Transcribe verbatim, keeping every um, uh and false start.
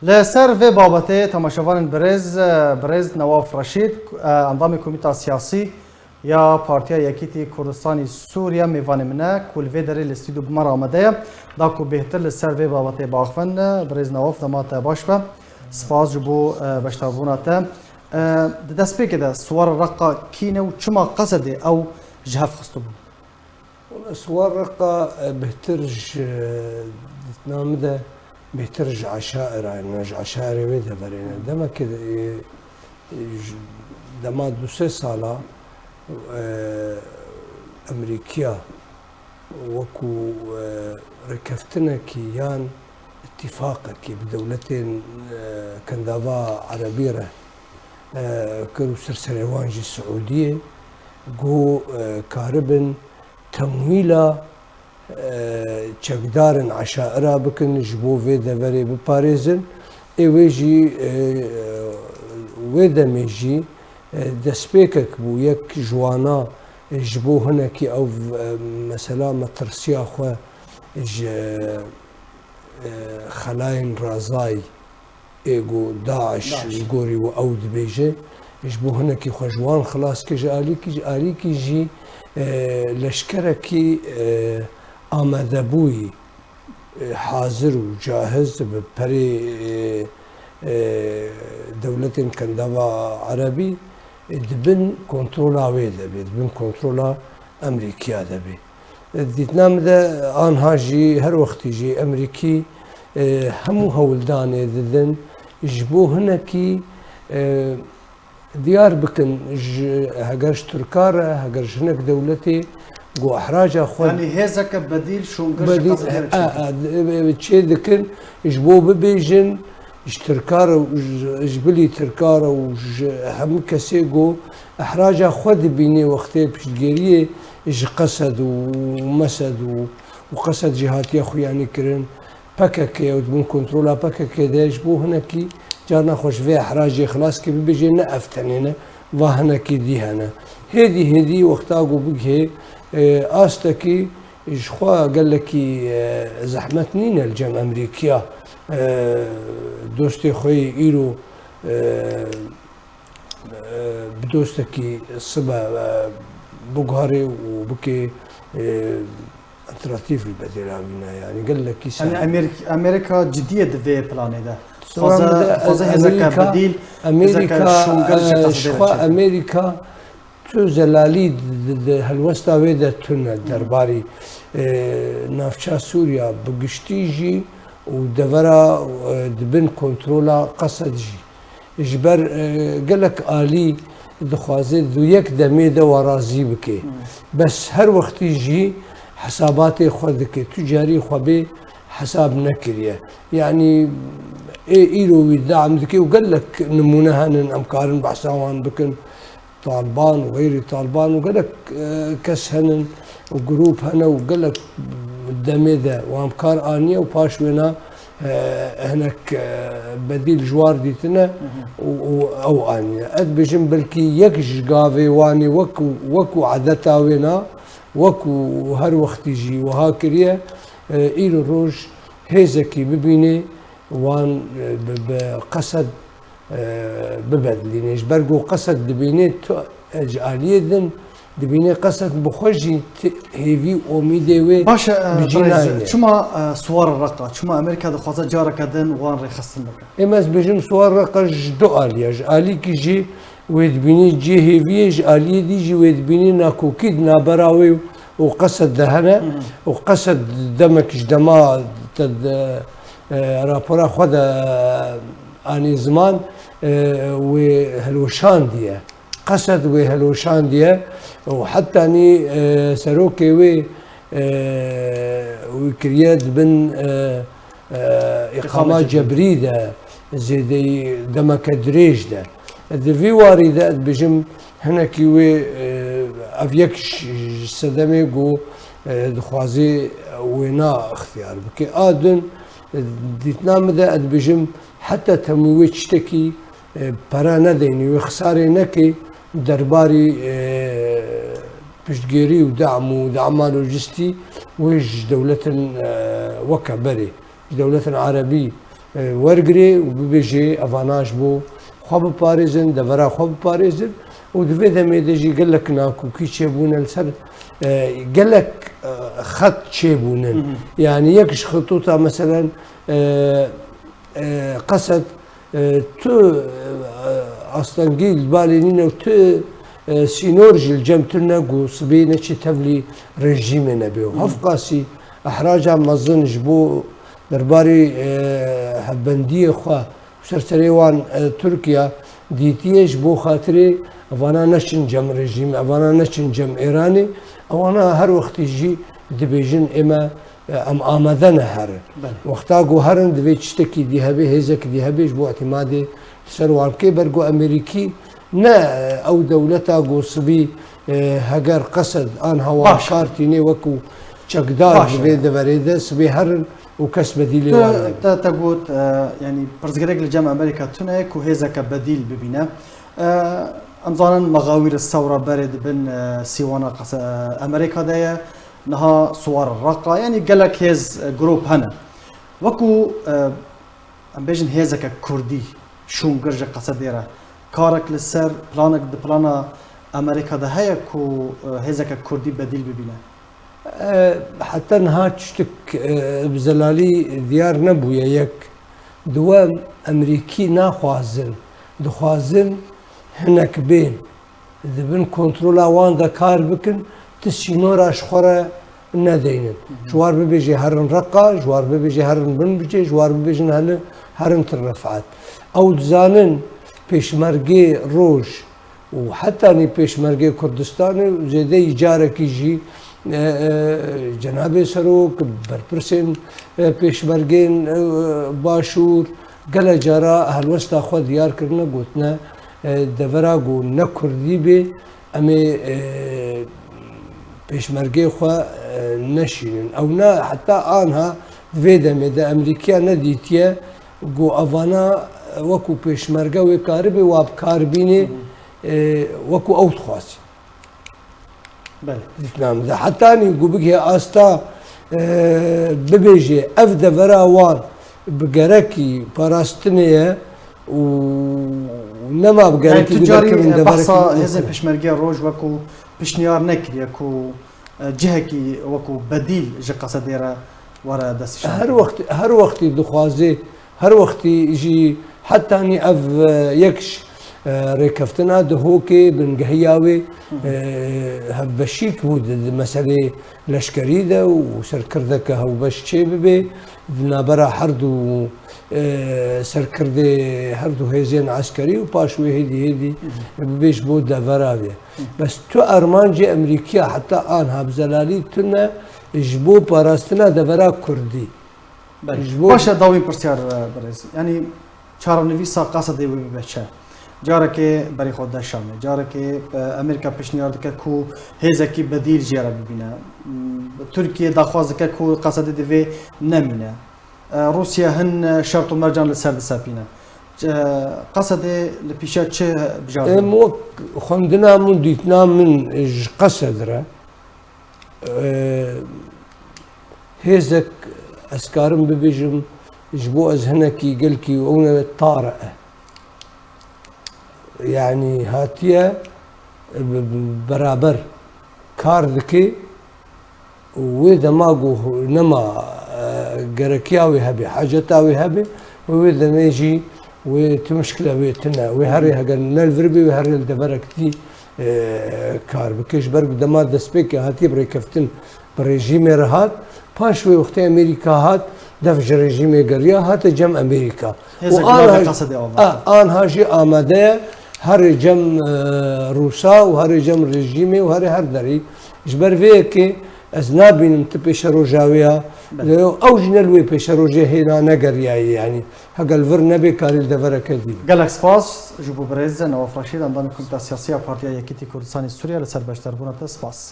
Li ser vê babetê temaşevanên birêz, birêz Newaf Reşîd, endamê Komîta Siyasî ya Partiya Yekîtî Kurdistanî Sûriye mêvanê min e, ku li vê derê li stûdyo bi me re amade ye, da ku bêhtir li ser vê babetê biaxivin. Birêz Newaf, dema te baş be. Spas ji bo, e, beşdarbûna te. E, di destpêkê de Siwara Reqa kî ne û çima Qesedê ew ji hev xistibûn? Wala Siwar Reqa, e, bêhtir ji, e, dîtina min de bêhtir ji Eşaira ne, ji Eşairê wê deverê ne. Demekê, e, e, ji dema du sê sala, e, Emerîkiya wekû, e, rêkeftinekî yan îtîfaqekî bi dewletên, e, kendava erebî re, e, kir û ser serê wan jî Siûdiyê, ku, e, karibin temwîla, e, çekdarên Eşaira bikin, ji bo vê deverê biparêzin. Ê wê jî, e, wê demê jî, e, destpêkek bû, yek ji wana, e, ji bo hinekî ew, e, mesela metirsiya xwe ji, e, xelayên razayî, ê ku DAIŞ DAIŞ. Li gorî we ew dibêje, ji bo hinekî xwe ji wan xilas ke, ji alîkî, ji alîkî jî, e, leşkerekî, e, amadebûyî, e, hazir û cahiz bi perê, e, e, dewletên kendava erebî, e, di bin kontrola wê de bê, di bin kontrola Emerîkiya de bê. E, dîtina min de anha jî her wextî jî Emerîkî, e, hemû hewldanê didin ji bo hinekî, e, diyar bikin, ji, heger ji Tirka re, heger ji hinek dewletê ku ihraca xwe Yanî hêzeke bedîl şonger ji Bedîl, Qesedê re e, çêdikin. e, e, çê dikin, ji bo bibêjin, ji Tirka re û ji, ji bilî Tirka re û ji hemû kesê ku ihraca xwe dibînê wextê piştgêriyê ji Qesed û Mesed û, û Qesed jî hatiye xuyanî kirin. P K K ew di bin kontrola P K K de ji bo hinekî carna xwe ji vê ihracê xilas ke bibêje ne ev tenê ne, va hinekî dî hene. Hêdî hêdî wexta ku bigihê, e, astekî ji xwe gelekî, e, zehmet nîne li cem Emerîkiya, e, dostê xwe yê îro, e, e, bi dostekî sibe, e, biguherê û bikê, e, alternatîf li bedêla wî ne. Yanî gelekî Yanî sehil. Amerîk-, Amerîka cidî ye di vê planê de. Dixwaze, Sewabê de dixwaze hêzeke Amerîka, bedîl, hêzeke Amerîka, şonger ji e, Qesedê ji re xwe çêke. Amerîka tu zelalî di, di, di helwesta wê de tune derbarî, e, navça Sûriya bi giştî jî û devera, e, di bin kontrola Qesed jî. Ji ber, e, gelek alî dixwaze di yek demê de wa razî bike. Hmm. Bes her wextî jî hesabatê xwe dike. Tu carî xwe bê hesab nekiriye. Yanî ê îro wî dam dike û gelek nimûne henin em karin behsa wan bikin. Taliban û xeyrî Taliban û gelek, e, kes henin û grûp hene û gelek demê de wan bi kar aniye û paş wêna, e, hinek, e, bedîl ji war dîtine û, û ew aniye. Ez dibêjim belkî yek ji gavê wan ê wekû, wekû edeta wêna, wekû her wextî jî wiha kiriye, e, îro roj hêzekî bibînê wan, e, bi, bi Qesed e, bibedilîne. Ji ber ku Qesed dibîne tu, e, ji aliyê din dibîne Qesed bi xwe jî ti hêvî û omîdê wê Baş e, bi cî birêz, nayîne. Çima, e, Siwar Reqa, çima Amerîka dixwaze careke din wan rêxistin bike? Êm ez bêjim Siwar Reqa ji du aliya, ji alîkî jî wê dibîne cihê hêviyê, ji aliyê dî jî wê dibîne nakokî di navbera wê û Qesed de hene. Hı hı. Û Qesed demek ji dema te de, e, rapora xwe de, e, anî ziman, e, wê hilweşandiye. Qesed wê hilweşandiye û hetanî, e, serokê wê, e, wî kiriye di bin, e, e, îqama Îqama cebrî. Cebrî de zêdeyî demeke dirêj de. Di vî warî de ez dibêjim hinekî wê, e, ev yek ji, ji sedemê ku, e, dixwazê wêna ixtiyar bike. A din, e, dîtina min de ez dibêjim heta temû wê tiştekî, e, pere nedeynî, wê xisarê nekê derbarî, e, piştgêrî û dam û dama lojistî wê ji dewletin, e, weke berê, ji dewletin erebî, e, wergirê û bibêjê evana ji bo xwe biparêzin, devera xwe biparêzin û di vê demê de jî gelek nakokî çêbûne li ser, e, gelek, e, xet çêbûnin. Hı hı. Yani yek ji xitûta meselen, e, e, Qesed, e, tu, e, astengî li balê nîne û tu, e, sînor jî li cem tu ne ku sibê neçî tevlî rejîmê nebe. Hı hı. Hevqasî ehraca mezin ji bo derbarê, e, hevbendiyê xwe û serserê wan, e, Tirkiye dîtiye ji bo xatirê evana neçin cem rejîmê, evana neçin cem Êranê, ewana her wextî jî dibêjin ême, e, em amade ne herin. Belê. Wexta ku herin divê tiştekî dî hebe, hêzek dî hebe ji bo îtimadê li ser wan bike, ber ku Amerîkî ne, e, ew dewleta ku sibî, e, heger Qesed an hewa Baş. kar tînê wekû çekdar Baş. di vê deverê de sibê herin û kes bedîlê Tu, wan nebe. te, te got, e, yanî pirsgirêk li cem Amerîka tune ye ku hêzeke bedîl bibîne. E, em zanin mexawîr sewra berê dibin, e, sîwana qese-, e, Amerîka de ye. Niha Siwar Reqa, yanî gelek hêz, e, grûp hene. Wekû, e, em bêjin hêzeke kurdî, şûngir ji Qesedê re. Karek li ser, planek di plana Amerîka de heye ku, e, hêzeke kurdî bedîl bibîne? E, heta niha tiştik, e, bi zelalî diyar nebûye. Yek, duwem, Emerîkî naxwazin, dixwazin hinek bên di bin kontrola wan de kar bikin, ti sînora ji xwe re nedeynin. Ji war bibêjê herin Reqa, ji war bibêjê herin Binbicê, ji war bibêjin hene herin Til Refat. Ew dizanin pêşmergê roj û hetanî pêşmergê Kurdistanê û zêdeyî carekî jî, e, e, cenabê serok, berpirsên, e, pêşmergên, e, başûr, gele cara helwesta xwe diyar kirine, gotine, e, devera ku ne kurdî bê, em ê, e, pêşmergê xwe, e, neşînin. Ew ne, heta anha di vê demê de Emerîkiya nedîtiye ku evana wekû pêşmerge wê karibê wa bi kar bînê, e, wekû ew dixwazî. Belê. Dîtina min de. Hetanî ku bigihê asta, e, bibêjê ev devera wan bi gerekî parastinê ye û nema bi Yani gerekî tu carî, liberkirin e, deverekî behsa hêzên pêşmergeya roj wekû pişniyar nekiriye ku, e, cihekî wekû bedîl ji Qesedê re were destnîşan Her kirin. wextî, her wextî dixwazê, her wextî jî hetanî ev, e, yek ji, e, rêkeftina Dihokê, bingehiya wê, e, hevbeşîk bû di, di meselê leşkerî de û serkirdeke hewbeş çê bibe di navbera her du, e, serkirdê her du hêzên eskerî û paş wê hêdî hêdî bibe ji bo devera wê. Bes tu armancê Emerîkiya heta anha bi zelalî tune ji bo parastina devera Kurdî. Belê. Ji bo Baş e, dawîn pirsyar, e, birêz. Yanî çarenivîsa Qesedê wê bibe çi? Carekê berê xwe de Şamê, carekê, e, Amerîka pişniyar dike ku hêzekî bedîl jê re bibîne. M, Tirkiye daxwaz dike ku Qesedê divê nemîne. E, Rûsya hin, e, şert û mercan li ser disepîne. E, Qesedê li pîşe çi bijartin? Em wek xwendina min, dîtina min ji Qesed re, e, hêzek ez karim bibêjim, ji bo ez hinekî gelkî ew ne tare e. Yanî hatiye, e, bi, bi, beraber kar dike û wê dema ku nema, e, gerekiya wê hebe, haceta wê hebe, wê, wê demê jî wê tu mişkile wê tune. Wê herê heger ne li vir bê, wê herê li deverek dî, e, kar bike. Ji ber ku dema destpêkê hatiye bi rêkeftin bi rejîmê re hat, paş wê wextê Amerîka hat, dev ji rejîmê geriya, hate cem Amerîka. Hêzek Û anha, navê Qesedê ava. a, anha jî amade ye, herê cem, e, Rûsa û herê cem rejîmê û herê her derî. Ji ber vê yekê ez nabînim ti pêşeroja wê ya. Belê. Lê ew jî ne li wê pêşerojê hêna negeriyayî, yanî heger li vir nebê karî li devereke dî. Gelek spas ji bo birêz Newaf Reşîd, endamê Komîteya Siyasî ya Partiya Yekîtî Kurdistanê Sûriye, li ser beşdarbûna te. Spas.